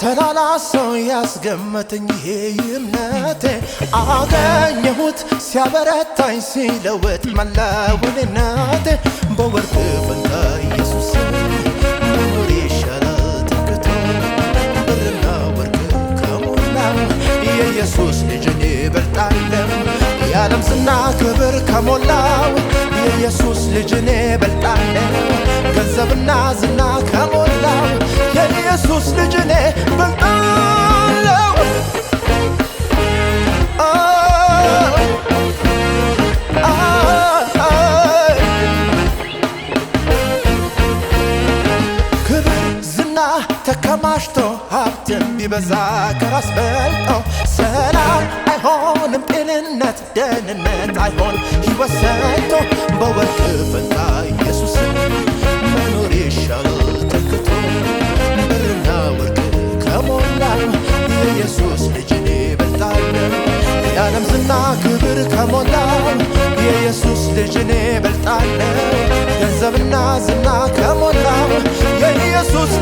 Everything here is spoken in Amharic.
ተላላ ሰው ያስገመተኝ ይሄ እምነቴ አገኘሁት ሲያበረታኝ ሲለውጥ መላውንነቴ። በወርቅ ፈንታ ኢየሱስ መኖር ይሻላል ተክቶ፣ ብርና ወርቅ ከሞላው የኢየሱስ ልጅን ይበልጣለው። የዓለም ዝና ክብር ከሞላው የኢየሱስ ልጅን ይበልጣለው። ገንዘብና ዝና ከሞላው የኢየሱስ ልጅን በልጣለው። ክብር ዝና ተከማችቶ ሀብትም ቢበዛ ከራስ በልጦ፣ ሰላም አይሆንም ጤንነት፣ ደህንነት አይሆን ሕይወት ሰጥቶ። በወርቅ ፈንታ ኢየሱስ መኖር ይሻላል ተክቶ፣ ብርና ወርቅ ከሞላው የኢየሱስ ልጅን ይበልጣል። የዓለም ዝና ክብር ከሞላው የኢየሱስ ልጅን ይበልጣል። ገንዘብና ዝና ከሞላው የኢየሱስ